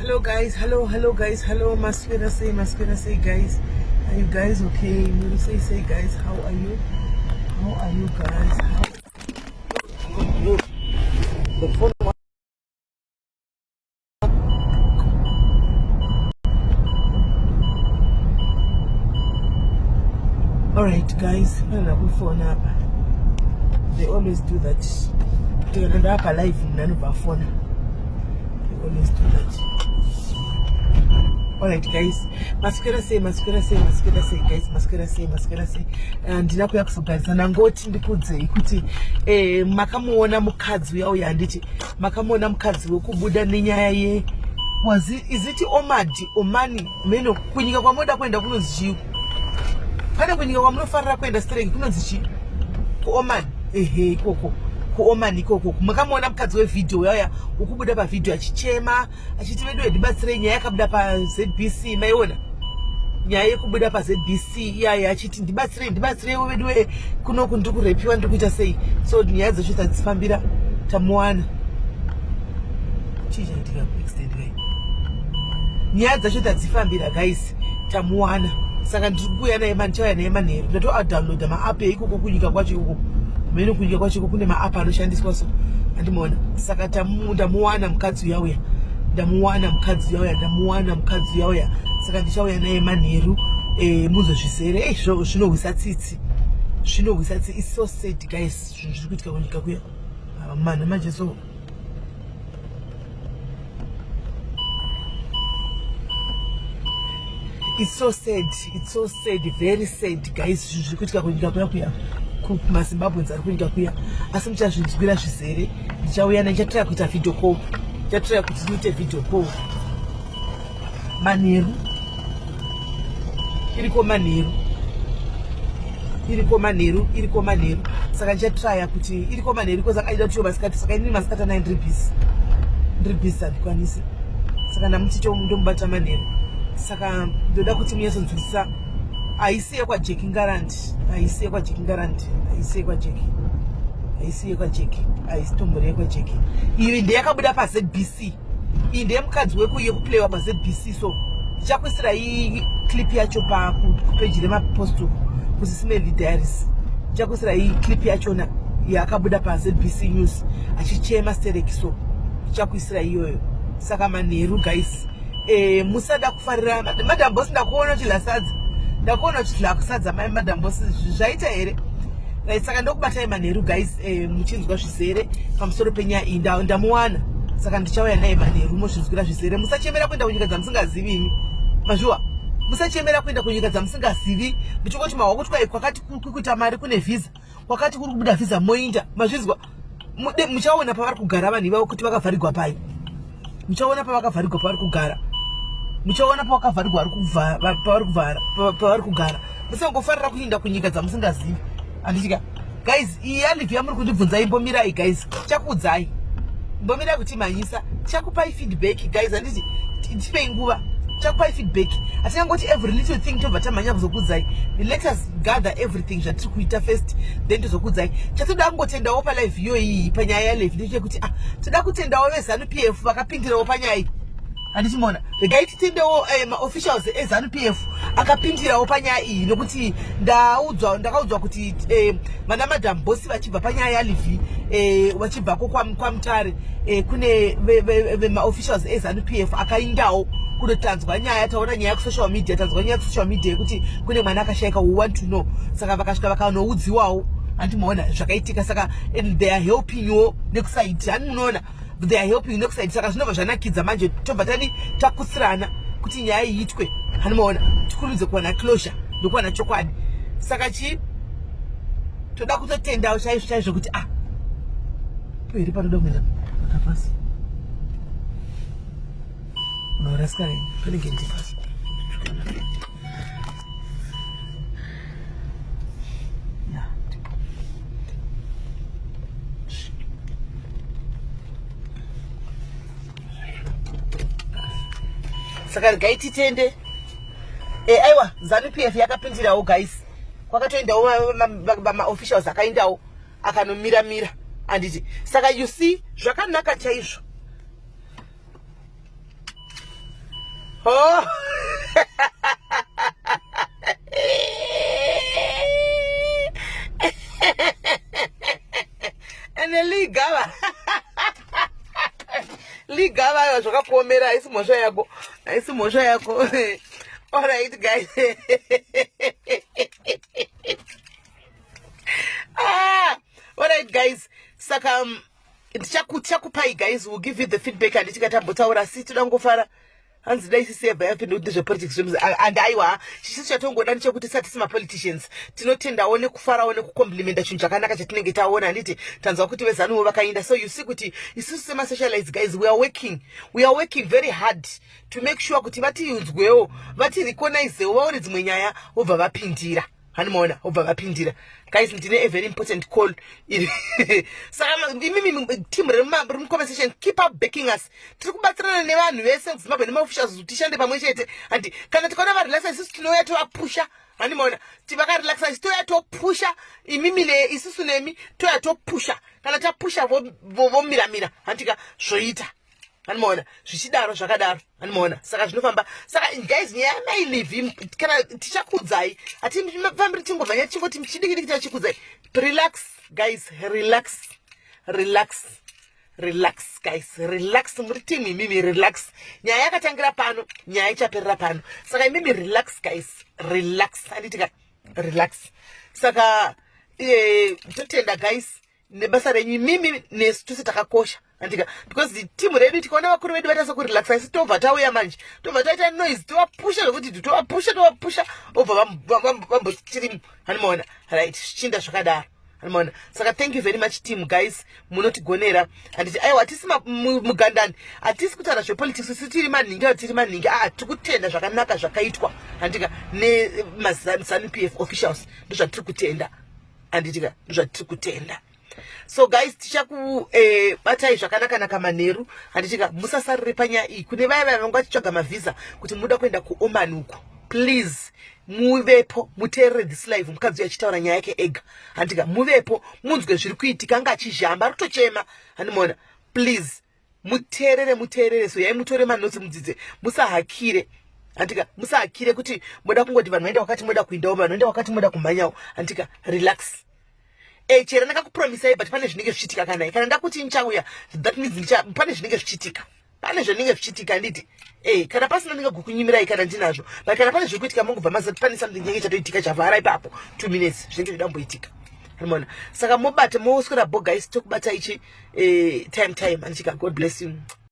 Hello guys, hello, hello guys, hello. Maswera sei, maswera sei guys. Are you guys okay? Muri sei sei guys, how are you? How are you guys? How The phone. All right guys, pana kufona apa. They always do that. Kana ndapa live munhu anobva afona. They always do that. All right guys, maswera sei, maswera sei, maswera sei guys, maswera sei, maswera sei. Eh, ndina kuya kuzogarisana ngoti ndikudzei kuti eh, makamuona mukadzi uya uya handiti makamuona mukadzi wekubuda nenyaya ye was it, is it omadi omani meno kunyika kwamunoda kuenda kunonzi chii pane kunyika kwamunofarira kuenda stereki kunonzi chii kuoman ehe ikoko kuoman ikoko makamuona mukadzi wevhidhiyo uyauya ukubuda pavhidhiyo achichema achiti vedu ndibatsirei nyaya yakabuda pazbc maiona nyaya yekubuda pazbc iyaya achiti ndibatsirei ndibatsireiwo veduwe kunoku ndiri kurepiwa ndiri kuita sei so nyaya dzacho tadzifambira tamuwana chii chaitika accident kai nyaya dzacho tadzifambira guys tamuwana saka ndiri kuuya naye mandichauya naye manheru ndatoadownloada maapp eikoko kunyika kwacho ikoko mene kunyika kwacho ikoko kune maapp anoshandiswa so andimuona saka ndamuwana mukadzi uya uya ndamuwana mukadzi uya uya ndamuwana mukadzi uya uya saka ndichauya naye manheru eh, muzozvizere ei zvinohwisa tsitsi zvinohwisa tsitsi is so sad guys zvinhu zviri kuitika kunyika kuya ah, manhu manje so It's so sad, it's so sad, very sad guys, zvinhu zviri kuitika kunyika kuya kuya kumazimbabweans ari kunyika kuya asi muchazvinzwira zvizere ndichauya ndichatraya kuita video call ndichatraya kuti ndiite video call manheru iriko manheru iriko manheru iriko manheru saka ndichatraya kuti iriko manheru because akaida kuti masikati saka inini masikati anai ndiri busy ndiri busy handikwanisi saka ndamuti ndomubata manheru saka ndoda kuti munyatsonzwisisa haisi yekwajeki ngarandi haisi yekwajeki ngarandi haisi yekwajeki haisi yekwajeki haisi tombori yekwajeki iyi ndeyakabuda pazbc iyi ndeyemukadzi yekuplaywa pazbc so ndichakuisirai clip yacho pakupeji remapost kusisimeli diaries ndichakuisirai clip yachona yakabuda pazbc news achichema stereki so ndichakuisirai iyoyo saka manheru guys e, musada kufarira madam boss ndakuona uchidla sadza ndakuona uchidla sadza mai madam boss zvaita here right saka ndokubatai manheru guys eh, muchinzwa zvizere pamusoro penyaya iyi ndamuwana saka ndichauya naye manheru mozvinzwira zvizere musachemera kuenda kunyika dzamusingazivi imi mazviwa musachemera kuenda kunyika dzamusingazivi muchingoti mahwa kuti kwai kwakati kuita mari kune vhisa kwakati kuri kubuda vhisa moinda mazvizwa muchaona pavari kugara vanhu ivavo kuti vakavharigwa pai muchaona pavakavharigwa pavari kugara muchaona pavakavharigwa pavari kugara musangofarira kuinda kunyika dzamusingazivi handitika guys iyi yalive yamuri kundibvunza imbomirai guys chakuudzai mbomirai kuti mhanyisa chakupai feedback guys handiti tipei nguva chakupai feedback hatingangoti every little thing tobva tamhanya kuzokuudzai let us gather everything zvatiri kuita first then tozokuudzai chatoda kungotendawo palive iyoyiyi panyaya yalevi ndechekuti ah toda kutendawo vezanu p f vakapindirawo panyaya iyi handiti mona regai titendewo eh, maofficials ezanu p f akapindirawo panyaya iyi nokuti ndaudzwa ndakaudzwa kuti eh, vana madam bosi vachibva panyaya yalivi eh, vachibvako kwamutare eh, kune vemaofficials ezanu p f akaindawo kunotanzwa nyaya taona nyaya kusocial media tanzwa nyaya kusocial media yekuti kune mwana akashaika we want to know saka vakasvika vakanoudziwawo hanti maona zvakaitika saka and they are helping you nekusaiti hani munoona they are helping nekusaiti saka zvinobva zvanakidza manje tobva tadi takutsirana kuti nyaya iitwe hani maona tikurumidze kuwana closure nekuwana chokwadi saka chii toda kutotendawo chaizvo chaizvo kuti ah here panoda kuenda akapasi unorasika panenge ndipasi saka regai titende e, aiwa zanu p f yakapindirawo guys kwakatoendawo maofficials akaendawo akanomiramira anditi saka you see zvakanaka chaizvo Oh. Ene ligava. Ligava aiwa zvakakuomera haisi mhosva yako. Haisi mhosva yako. All right guys. Ah, all right guys. Saka tichakupai guys, we'll give you the feedback handiti katambotaura asi toda kungofara hanzi dai sisi yabva yapinda kuti zvepolitics zvemuzi and aiwa chichisu chatongoda ndechekuti tisati semapoliticians tinotendawo nekufarawo nekucomplimenta chinhu chakanaka chatinenge taona handiti tanzwa kuti vezanuwo vakainda so you see kuti isusu semasocialites guys we are working, we are working very hard to make sure kuti vatiunzwewo vatirecognizewo vaone dzimwe nyaya vobva vapindira hanimaona vobva vapindira. Guys, ndine a very important call iri, saka imimi team remuconversation, keep up backing us. Tiri kubatsirana nevanhu vese muZimbabwe nemaofficials kuti tishande pamwe chete handi kana tikaona varelaxa isusu tinouya tovapusha handimaona vakarelaxa isu touya topusha imimi ne isusu nemi touya topusha. Kana tapusha vomiramira handika zvoita handimaona zvichidaro zvakadaro handimaona saka zvinofamba. Saka guys, nyaya yamailivi kana tichakudzai hatifambiri tingomhanya tichingoti chidiki diki tichikudzai. Relax guys, relax, relax, relax guys, relax. Muri team imimi, relax. Nyaya yakatangira pano, nyaya ichaperera pano, saka imimi relax guys, relax handitika relax. Saka totenda guys nebasa renyu imimi nesu tose takakosha andika because team redu tikaona vakuru vedu vaita sekurelaxa isi tobva tauya manje tobva taita noise tovapusha zvokuti tovapusha tovapusha obva vambotirimu hanimaona. Right, zvichinda zvakadaro hanimaona. Saka thank you very much team guys, munotigonera handiti. Aiwa, hatisi mugandani, hatisi kutaura zvepolitics isi tiri manhingi a tiri manhingi aa tiri kutenda zvakanaka zvakaitwa handika nemaZANU PF officials, ndozvatiri kutenda handitika, ndozvatiri kutenda. So guys, tichakubatai zvakanaka-naka manheru handitika. Musasarire panyaya iyi. Kune vaya vaya vanga vachitsvaga mavhisa kuti muda kuenda kuOman uko, please muvepo muteerere this live. Mukadzi uyu achitaura nyaya yake ega handika, muvepo munzwe zviri kuitika. Anga achizhamba ari kutochema handimaona. Please muteerere, muteerere. So yai mutore manotsi mudzidze, musahakire handika, musahakire kuti moda kungoti vanhu vaenda wakati moda kuindawo, vanhu vaenda wakati moda kumhanyawo handika. Relax. Chero ndakakupromisai but pane zvinenge zvichiitika kanai kana ndakuti ndichauya, that means pane zvinenge zvichiitika, pane zvinenge zvichiitika handiti. Kana pasina ndingagokunyimirai kana ndinazvo, but kana pane zviri kuitika mongobva mazati pane something chinenge chatoitika chavhara ipapo 2 minutes zvinenge zvidamboitika rimona. Saka mobata moswera bo guys, tokubata ichi time time handichika. God bless you.